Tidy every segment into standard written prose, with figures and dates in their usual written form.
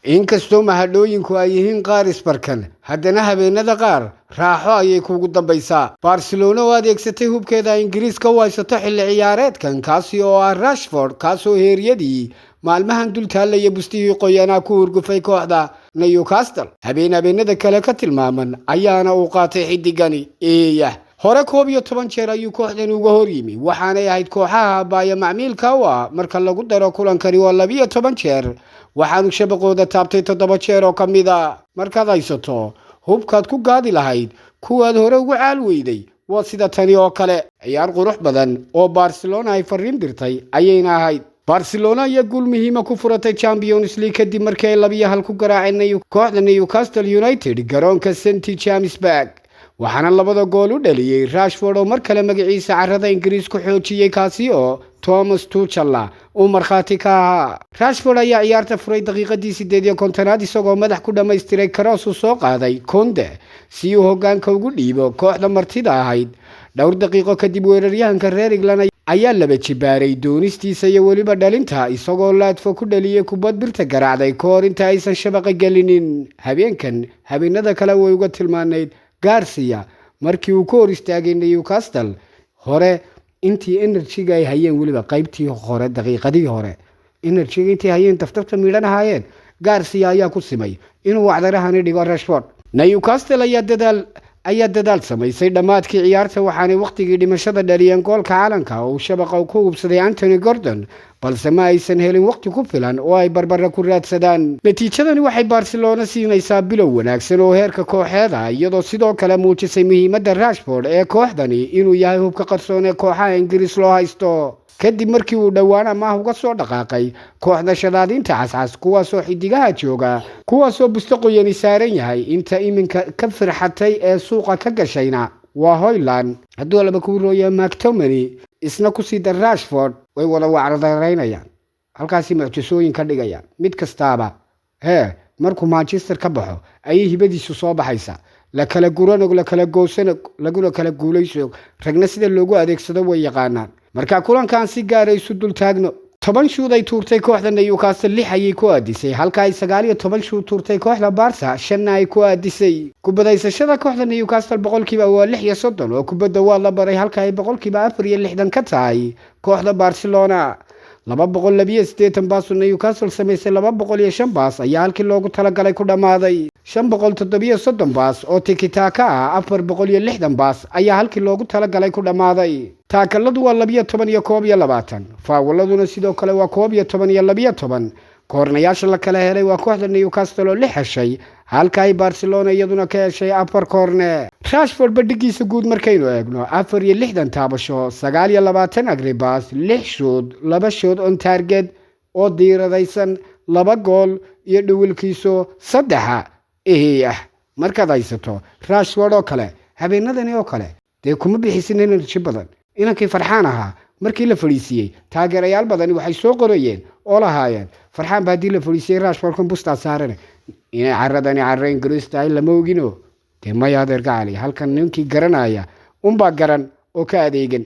Inkastoo mahadhooyinku ay yihiin qaar isbarkan, haddana habeenada qaar raaxo ayay kuugu dambaysaa. Barcelona oo adeegsatay hubkeeda Ingiriiska u haysato xilli ciyaareedkan, kaasi oo ah Rashford, kaasoo heeryadii maalmahan dul taallaya bustihii qoyanaa ku hurgufay kooxda Newcastle. Habeen habeenada kale ka tilmaaman ayaana uu qaatay xidigani. Eeyah, hore 11 jeer ayuu kooxdan uga hor yimi, waxaanay ahayd kooxaha baaya macmiilka u ah. Marka lagu daro kulankani waa 12 jeer, waxaanu shabaqooda taabtay 7 jeer oo ka mid a. Markaad haysato hubkaad ku gaadi lahayd kuwaad hore ugu caal weyday, waa sida tani oo kale. Ciyaar qurux badan oo Barcelona ay fariin dirtay ayayna ahayd. Barcelona ayaa guul muhiima ku furatay Champions League kadib markii ay 2-1 ku garaaceen kooxda Newcastle United garoonka St James Park, waxaana labada gool u dhaliyey Rashford oo mar kale magaciisa carrada Ingiriis ku xoojiyey, kaasi oo Thomas Tuchel uu markhaati ka ahaa. Rashford ayaa ciyaarta furay daqiiqadii 58aad, isagoo madax ku dhammaystiray karoos uu soo qaaday Konde si uu hoggaanka ugu dhiibo kooxda martida ahayd. Dhowr daqiiqo kadib, weeraryahanka reer England ayaa laba jibaaray doonistiisa iyo weliba dhalinta, isagoo laadfo ku dhaliyey kubad birta garaacday ka hor inta aysan shabaqa gelinin. Habeenkan habeenada kale way uga tilmaanayd Garcia markii uu ka hor istaagay Newcastle hore intii energy-ga ay hayeen, weliba qaybtii hore, daqiiqadii hore energy-ga intii hayeen, daftarta miidhan ahaayeen. Garcia ayaa ku simay inuu wacdarahani dhigo Rashford. Newcastle ayaa dadaal samaysay dhammaadkii ciyaarta, waxaanay wakhtigii dhimashada dhaliyeen goolka caalanka oo uu shabaqa ku hubsaday Anthony Gordon, balse ma aysan helin wakhti ku filan oo ay barbara ku raadsadaan. Natiijadani waxay Barcelona siinaysaa bilow wanaagsan oo heerka kooxeeda, iyadoo sidoo kale muujisay muhiimadda Rashford ee kooxdani, inuu yahay hubka qarsoon ee kooxaha Ingiriis loo haysto, kadib markii uu dhowaan amaah uga soo dhaqaaqay kooxda shadaadinta cascas, kuwaasoo xidigaha jooga, kuwaasoo busto qoyani saaran yahay. Inta iminka ka firxatay ee suuqa ka gashayna waa Hoyland, hadduu laba kuu rooya McTominay, isna kusii dar Rashford, way wada wacdaraynayaan, halkaasi mucjisooyin ka dhigayaan. Mid kastaaba hee markuu Manchester ka baxo ayay hibadiisu soo baxaysaa. La kala guranog, la kala goosanog, laguna kala guulaysoog. Ragna sida loogu adeegsado way yaqaanaan. Marka kulankan si gaara isu dul taagno, 10 shuud ay tuurtay kooxda Newcastle, 6 ayay ku aadisay, halka ay 19 shuud tuurtay kooxda Barca, 5-na ay ku aadisay. Kubadaysashada kooxda Newcastle boqolkiiba waa 36, oo kubadda waa la baray, halka ay boqolkiiba 64 ka tahay kooxda Barcelona. 282 baas oo Newcastle samaysay, 205 baas ayaa halkii loogu talagalay ku dhammaaday. 537 baas oo tikitaaka ah, 460 baas ayaa halkii loogu talagalay ku dhammaaday. Taakaladu waa 12 iyo 21, faawaladuna sidoo kale waa 11 iyo 12. Koornayaasha la kala helay waa kooxda Newcastle oo 6 heshay, halka ay Barcelona iyaduna ka heshay 4 koorne. Rashford badhigiisa guud markaynu eegno, 64 taabasho, 29 agribaas, 6 shoot, 2 shot on target oo diiradaysan, 2 gool iyo dhawilkiiso 3-a. Ehey ah, markaad haysato Rashford oo kale habeenadani oo kale, dee kuma bixisin energy badan. Inankii Farxaan ahaa markii la fadhiisiiyey, taageerayaal badani waxay soo qorayeen oo lahaayeen: "Farxaan ba haddii la fadhiisiyey, Rashford bustaa saarane, inay caradani carro Ingiriis tahay lama ogino." Dee maya, adeer gacali, halkan ninkii garanaya unbaa garan oo ka adeegan.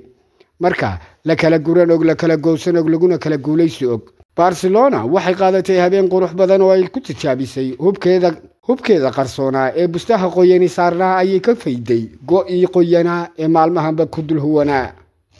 Marka la kala guran og, la kala goosan og, laguna kala guulaysi og. Barcelona waxay qaadatay habeen qurux badan oo ay ku tijaabisay hubkeeda qarsoonaa ee bustaha qoyani saarnaa ayay ka fayday go-ii qoyanaa ee maalmahanba ku dul huwanaa.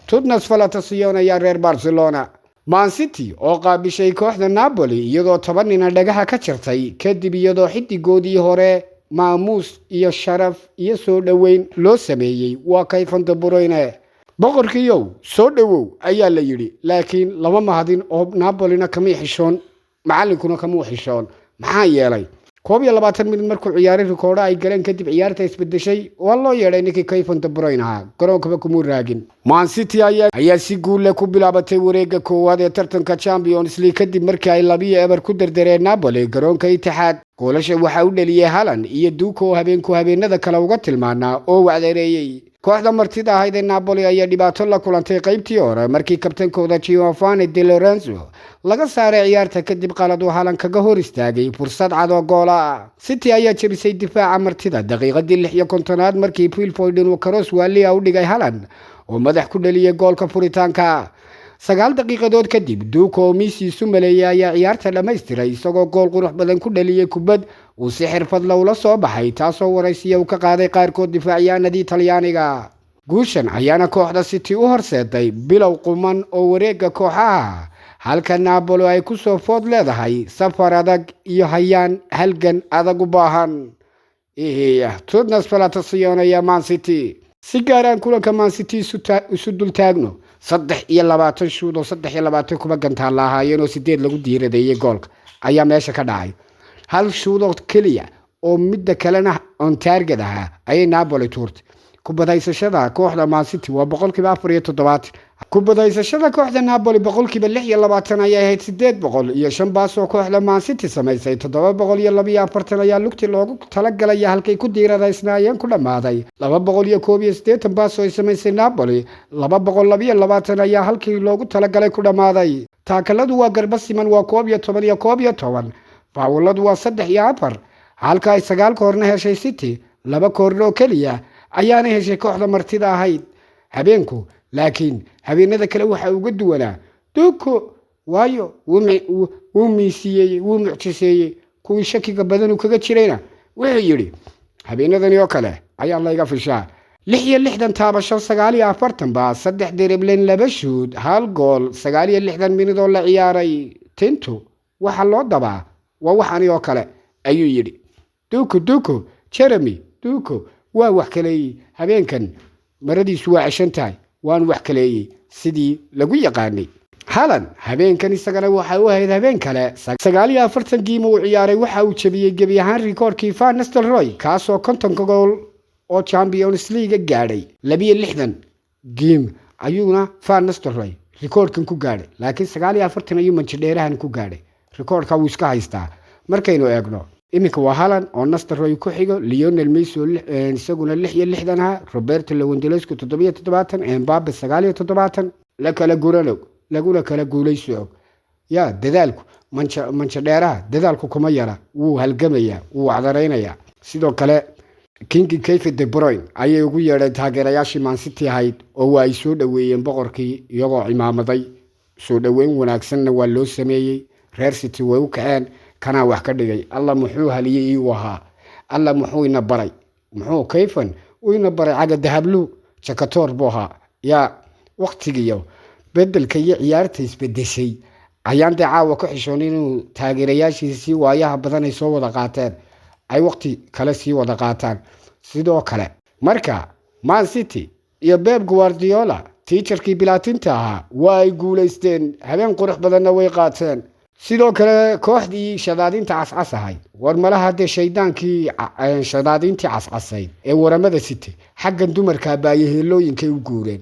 Tudnas falatasion ayaa reer Barcelona. Man City oo qaabishay kooxda Napoli iyadoo 10 nina dhagaha ka jartay kadib, iyadoo xidigoodii hore maamuus iyo sharaf iyo soo dhoweyn loo sameeyey. Waa Kevin De Bruyne. "Boqorkiiyow, soo dhowow," ayaa la yidhi, laakiin lama mahadin oo Napolina kamay xishoon, macallinkuna kamuu xishoon. Maxaa yeelay, 21 minid markuu ciyaaray, rikoodho ay galeen kadib, ciyaarta isbedeshay. Waa loo yeedhay ninkii Kevin De Bruyne ahaa, garoonkaba kumuu raagin. Man City ayaa si guulle ku bilaabatay wareegga koowaad ee tartanka Champions League kadib markii ay 2-0 ku derdereen Napoli garoonka Itixaad. Goolasha waxaa u dhaliyey Haaland iyo Duuka oo habeenku habeenada kale uga tilmaanaa oo wacdareeyey. Kooxda martida ahayd ee Napoli ayaa dhibaato la kulantay qaybtii hore markii kabtankooda Giovanni Di Lorenzo laga saaray ciyaarta kadib qalad uu Haaland kaga hor istaagay fursad cad oo goola. City ayaa jebisay difaaca martida daqiiqadii 56aad markii Phil Foden uu karoos waaliya u dhigay Haaland oo madax ku dhaliyay goolka furitaanka. 9 daqiiqadood kadib, Duuka oo Messi isu maleeyay ayaa ciyaarta dhammaystiray, isagoo gool qurux badan ku dhaliyey kubad uu si xirfad lowla soo baxay, taasoo waraysiya uu ka qaaday qaarkood difaacyaanadii Talyaaniga. Guushan ayaana kooxda City u horseeday bilow quman oo wareega kooxaha, halka Napoli ay kusoo food leedahay safar adag iyo hayaan halgan adag u baahan. Tutnas falatasionaya Man City. Si gaaraan kulanka Man City isu dultaagno, 23 shuud oo 23 kuba gantaal la ahaayeen oo 8 lagu diiradeeyey goolka ayaa meesha ka dhacay. Hal shuud oo keliya oo midda kalena on target ahaa ayay Napoli tuurtay. Kubadaysashada kooxda Man City waa 74%. Kubadaysashada kooxda Napoli 26% ayay ahayd. 805 baas oo kooxda Man City samaysay, 742 ayaa lugti loogu talagalaya halkay ku diiradaysnaayeen ku dhammaaday. 281 baas oo ay samaysay Napoli, 222 ayaa halkii loogu talagalay ku dhammaaday. Taakaladu waa garba siman, waa 11 iyo 11. Faawuladu waa 3 iyo 4, halka ay 9 koorna heshay City. 2 koorna oo keliya ayaana heshay kooxda martida ahayd habeenku. Laakiin habeenada kale waxa uga duwanaa Duko, waayo wuu miisiyeeyey, wuu mucjiseeyey kuwii shakiga badan uu kaga jirayna. Wuxuu yidhi, habeenadani oo kale ayaa layga fishaa. 66 taabasho, 49 baa, 3 deriblen, 2 shuud, 1 gool, 69 minid oo la ciyaaray. Tintu waxa loo dabaa waa waxani oo kale, ayuu yidhi Duko. Duko, Jeremy Duko, waa wax kaleeyey habeenkan. Maradiisu waa ceshan tahay, waan wax kaleeyey sidii lagu yaqaanay. Halan habeenkan isagana waxa u ahayd habeen kale. 49 giim uu ciyaaray waxa uu jebiyey gebi ahaan rikoorkii Van Nistelrooy, kaasoo 50-ka gool oo Champions League gaadhay. 62 giim ayuuna Van Nistelrooy rikoorkan ku gaadhay, laakiin 49 ayuu manjidheerahan ku gaadhay. Rikoorka wuu iska haystaa. Markaynu eegno iminka, waa Halan oo Nistelrooy ku xigo, Lionel Messi oo isaguna 66 aha, Roberto Lewandowski 77, Mbappe 79. La kala guranog laguna kala guulayso og yaa dadaalku manjadheeraha dadaalku kuma yara, wuu halgamayaa, wuu wacdaraynayaa. Sidoo kale Kingi Kevin De Bruyne ayay ugu yeedheen taageerayaashii Man City ahayd, oo waa ay soo dhoweeyeen boqorkii iyagoo cimaamaday. Soo dhoweyn wanaagsanna waa loo sameeyey. Reer City way u kaceen, kanaa wax ka dhigay. Alla muxuu haliyey iiu ahaa! Alla muxuu ina baray! Muxuu kayfan u ina baray! Caga dahablu jakatoor buu ahaa. Yaa waktigiyo bedelka iyo ciyaarta isbedeshay ayaan dee caawa ku xishoonay inuu taageerayaashiisii waayaha badan ay soo wada qaateen ay waqti kale sii wada qaataan. Sidoo kale marka Man City iyo Pep Guardiola, tiijarkii bilaatinta ahaa, waa ay guulaysteen, habeen qurux badanna way qaateen. Sidoo kale kooxdii shadaadinta cascas ahayd, war malaha dee shaydaankii shadaadintii cascasayd ee waramada City xaggan dumarka baayaheelooyinkay u guureen.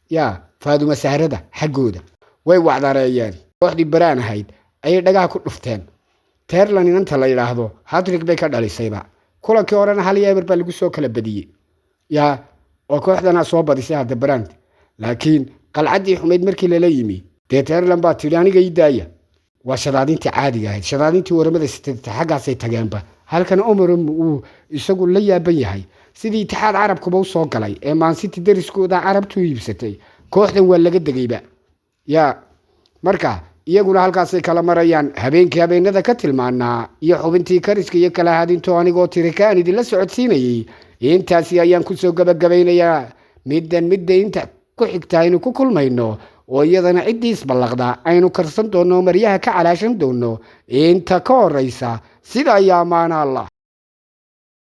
Yaa Faaduma Sahrada xaggooda way wacdareeyeen. Kooxdii baraan ahayd ayay dhagaha ku dhufteen. Terlan inanta la yidhaahdo hat-trick bay ka dhalisayba. Kulankii horena 1-0 baa lagu soo kala badiyey, yaa oo kooxdana soo badisay hadda baraant. Laakiin qalcaddii xumayd markii lala yimi, dee Terlan baa tidhi, aniga ii daaya. Waa shadaadintii caadiga ahayd. Shadaadintii waramada sitata xaggaasay tageenba. Halkan Omarom uu isagu la yaaban yahay sidii Itixaad Carabkuba u soo galay ee Man City dariskooda Carabtu iibsatay kooxdan, waa laga degayba. Yaa marka iyaguna halkaasay kala marayaan habeenkii habeenada ka tilmaanaa iyo xubintii kariska iyo kala hadinto anigoo tirikaan idinla socodsiinayay. Intaasi ayaan kusoo gabagabaynayaa. Middan midda inta ku xigta aynu ku kulmayno oo iyadana ciddii isballaqda aynu karsan doonno, maryaha ka calaashan doonno. Inta ka horeysa sida ayaa amaana Allah.